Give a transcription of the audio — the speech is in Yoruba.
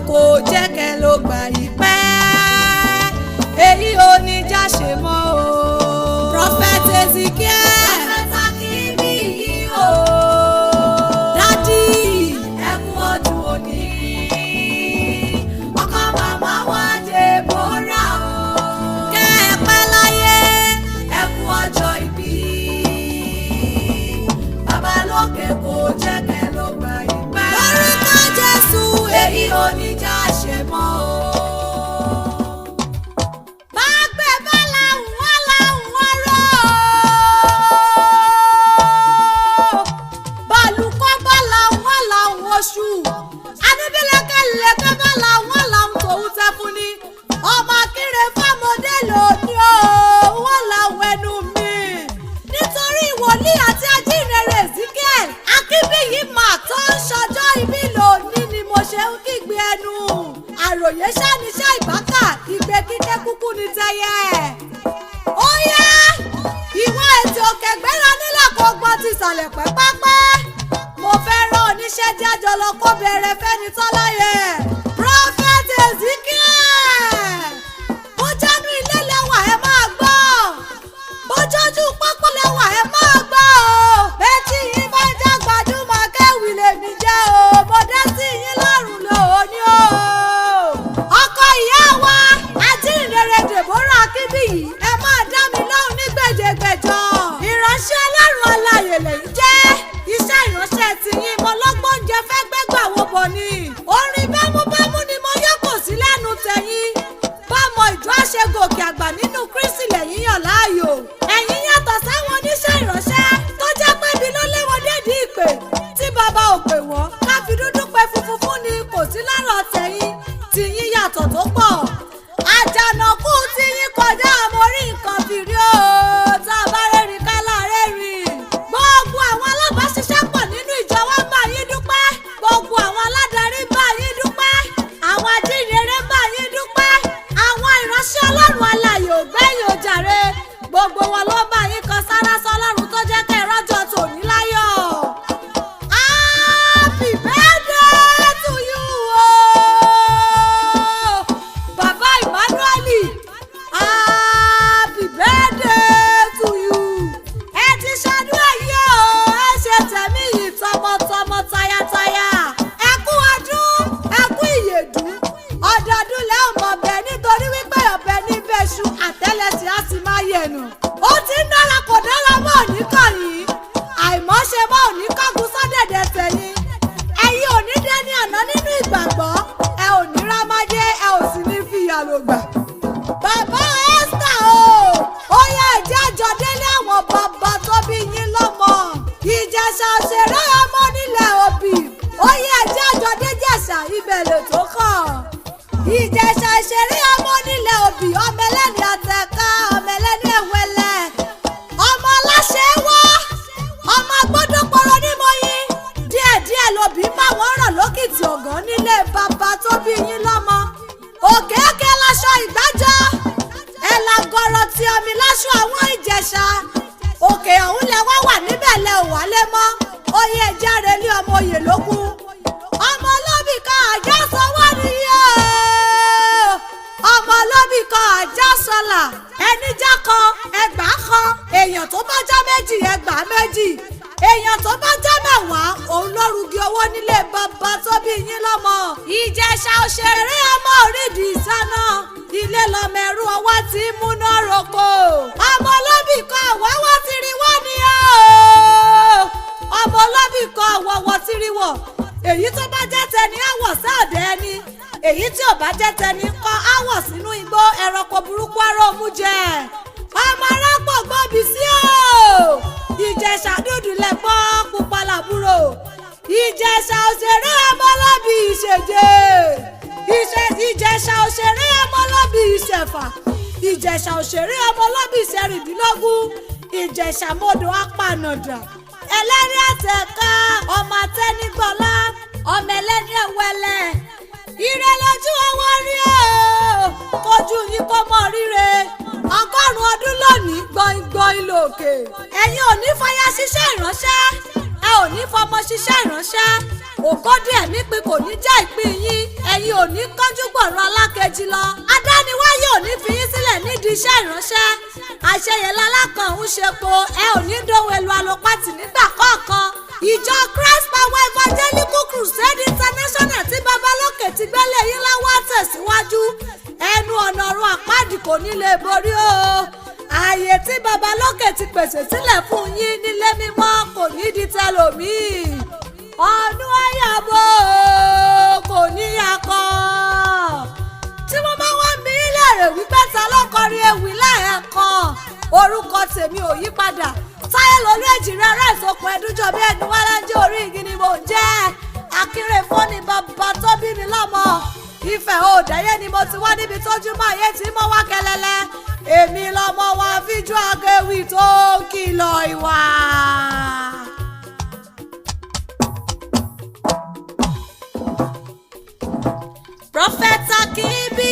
kò jẹ́ kẹ́ ló gbà yí pẹ́, èyí ò ní jáṣe mọ́ o. Prophet Ezekiel. Prophet Akínbíyì o. Daddy, ẹ kú ọdún òní. Ọkọ màmá wa Deborah o. Kẹ́ ẹ pẹ́ láyé, ẹ kú ọjọ́ ìbí. Bàbá lókè kò jẹ́ kẹ́ ló gbà yí pẹ́. Lórúkọ Jésù, èyí ò ní jáṣe mọ́ o. Bá gbé bá làwọn wá làwọn rọ̀. Balùkọ́ bá làwọn làwọn oṣù. Aníbílẹ̀kẹ̀lẹ̀kẹ̀ bá làwọn làwọn tòun tẹ fún ni. Ọmọ akéré fámọdé lòdì o, wọ́n làwọn ẹnu mi. Nítorí wòlíì àti ajínrere Ezekiel Akínbíyì mà tó ń ṣọjọ́ ìbí lónìí ni mo ṣe ń kígbe ẹnu. Àròyé ṣáníṣẹ́ ìbákà, ìgbé kíkẹ́ kúkú ní tẹ́yẹ. Ó yá, ìwọ ètò òkè, gbéra nílẹ̀ kó gbọ́ ti ìsàlẹ̀ pẹ́pẹ́pẹ́. Mo fẹ́ rán oníṣẹ́ jájọ lọ kó bẹ̀rẹ̀ fẹ́ni tọ́láyẹ. Prophet Ezekiel. Bó jánú ilé lẹ́wà, ẹ máa gbọ́. Bó jójú pápá lẹ́wà, ẹ máa gbọ́ o. Bẹ́tí yín bá ń já gbajúmọ̀ kẹ́wì lèmi jẹ́ o. Mo dé sí yín lọ́rùn lòóní o. Ọkọ ìyá wa, ajínrere Deborah Akínbíyì, ẹ máa dá mi lóhùn ní gbèjègbèjọ. Ìránṣẹ́ Ọlọ́run alààyè lèyí jẹ́. Iṣẹ́ ìránṣẹ́ tiyín mo lọ́gbọ́n oúnjẹ fẹ́ gbẹ́gbà wo bọ̀ ni. Orin bámúbámú ni mo yọ kò sí lẹ́nu tẹ̀yìn. Bámọ ìjọ àṣegòkè àgbà nínú Kristi lẹ́yìn yàn láàyò. Ẹ̀yin yàtọ̀ sáwọn oníṣẹ́ ìránṣẹ́ tó jẹ́ pé ibi ló léwọ́ dédìí ìpè tí bàbá ò pè wọ́n. Ká fi dúdú pé funfun fún ni kò sí lọ́rọ̀ tẹ̀yìn. Tiyín yàtọ̀ tó pọ̀. Àjànàkú tiyín kọjá àmórí nǹkan fìrí o. Tá a bá rẹ́rìn ká láàárẹ̀ rìn. Gbogbo àwọn alábàáṣiṣẹ́pọ̀ nínú ìjọ wa bá yín dúpẹ́. Gbogbo àwọn aládarí bá yín dúpẹ́. Àwọn ajínrere bá yín dúpẹ́. Àwọn ìránṣẹ́ Ọlọ́run alààyè ò gbẹ́yìn òjàre. Gbogbo wọn ló bá yín kan sára sọlọ́run tó jẹ́ kẹ́ ẹ rọ́jò tòní láyọ̀. Happy birthday to you o. Bàbá Emmanuel, happy birthday to you. Ẹ ti ṣọdún èyí o, ẹ ṣe tẹ̀mí yìí tọmọtọmọ tayátayá. Ẹ kú ọdún, ẹ kú ìyèdún. Ọdọọdún lẹ́ ò mọ̀ bẹ́ẹ̀ nítorí wípé ọ̀bẹ ní bẹ́ṣu, àtẹ́lẹsẹ̀ á sì máa yẹ̀nù. Ó ti ń dára kò dára mọ́ òní kàn yín. Àìmọ́ṣe mọ́ òní kángun sọ́dẹ̀dẹ̀ tẹ̀yìn. Ẹ̀yin ò ní dẹ́ni àná nínú ìgbàgbọ́. Ẹ ò ní rámáyé, ẹ ò sì ní fìyà lògbà. Bàbá Esther o, ó yẹ ẹ̀jẹ̀ àjọ délé àwọn bàbá tó bí yín lọ́mọ. Ìjẹ̀ṣà òṣèré ọmọ nílẹ̀ òbí. Ó yẹ ẹ̀jẹ̀ àjọ déjẹ̀ṣà, ibẹ̀ lè tó kàn. Ìjẹ̀ṣà ìṣeré ọmọ nílẹ̀ òbí, ọmọ ẹlẹ́ni àtẹ̀ká, ọmọ ẹlẹ́ni ẹ̀wẹ̀lẹ̀. Ọmọ aláṣẹ wá, ọmọ gbọ́dọ̀ pọ̀rọ̀ ní mọ́yìn. Díẹ̀díẹ̀ lòbí bá wọn ràn lókìtì ọ̀gán nílé bàbá tó bí yín lọ́mọ. Òkèèkè láṣọ ìgbájọ́, ẹ̀là gọ̀rọ̀ tí omi láṣọ àwọn Ìjẹ̀ṣà. Òkè ọ̀hún lẹ wá wà níbẹ̀ lẹ ò wálé mọ́. Oyè ẹ̀jẹ̀ rẹ̀ ní ọmọ oyè lókun. Ọmọ olóbì kan àjá sọ wá nìyí o. Ọmọ olóbì kan àjá sọlà. Ẹni já kan, ẹgbàá kan. Èèyàn tó bá já 2, ẹgbàá 2. Èèyàn tó bá já 10, òun ló rugi owó nílé bàbá tó bí yín lọ́mọ. Ìjẹ̀ṣà òṣèré ọmọ orídìí ìsáná. Ilé lọmọ ẹrú ọwọ́ tí ń múná roko. Ọmọ olóbì kan àwáwá ti rí wọ́n ni o. Ọmọ olóbì kan àwọ̀wọ̀ ti rí wọ̀. Èyí tó bá jẹ́ tẹni àwọ̀ sáàdẹ̀ ẹni. Èyí tí ò bá jẹ́ tẹni kọ́ àwọ̀ sínú igbó, ẹranko burúkú aró mú jẹ. Ọmọ arápò gbọ́bí sí o. Ìjẹ̀ṣà dúdú lẹ̀pọ̀, pupa làbúrò. Ìjẹ̀ṣà òṣèré ọmọlọ́bí ìṣèjè. Ìjẹ̀ṣà òṣèré ọmọlọ́bí ìṣẹ̀fà. Ìjẹ̀ṣà òṣèré ọmọlọ́bí ìṣẹ̀rìndínlógún. Ìjẹ̀ṣà mọ́dọ̀ apànàdà. Ẹlẹ́rìí àtẹ̀ká, ọmọ atẹ́nigbọ́lá, ọmọ ẹlẹ́ni ẹ̀wẹ̀lẹ̀. Ire lójú ọwọ́ rí o. Kojú yín kó mọ ríre. 100 ọdún lónìí, gbọ̀ngbọ̀n lòkè. Ẹ̀yin ò ní fàyà ṣiṣẹ́ ìránṣẹ́. Ẹ ò ní fọmọ ṣiṣẹ́ ìránṣẹ́. Ògódì ẹ̀mí pin kò ní jẹ́ ìpín yín. Ẹ̀yin ò Ò ní kánjú gbọ̀rọ̀ alákejì lọ. Adániwáyé ò ní fi yín sílẹ̀ nídìí iṣẹ́ ìránṣẹ́. Àṣeyẹ lálákan ń ṣepo, ẹ ò ní dóhun èlò àlòpatì nígbà kọ̀ọ̀kan. Ìjọ Christ Power Evangelical Crusade International tí Babalókè ti gbélé yín láwọ́ tẹ̀síwájú. Ẹnu ọ̀nà ọ̀run àpáàdì kò ní lè borí o. Ààyè tí Babalókè ti pèsè sílẹ̀ fún yín nílé mímọ́ kò ní di tẹlòmíì. Ọdún àyàbò kò ní akọ. Tí wọ́n bá wá mi léèrè wípé ta ló kọrin ewì lẹ́ẹ̀kan, orúkọ tèmi ò yí padà, Táyé Lolú Èjìrẹ́ ará ìsokùn ẹdúnjọ bí ẹni wá lájẹ́ orí igi ni mò ń jẹ́. Akínrè fọ́ni bàbá tó bí mi lọ́mọ. Ifẹ̀ òdàyé ni mo ti wá níbi tójú mọ́ ayé tí mo wá kẹlẹ́lẹ́. Èmi lọ́mọ wa fíjú akéwì tó ń kìlọ̀ ìwà. Prophet Akínbíyìmá.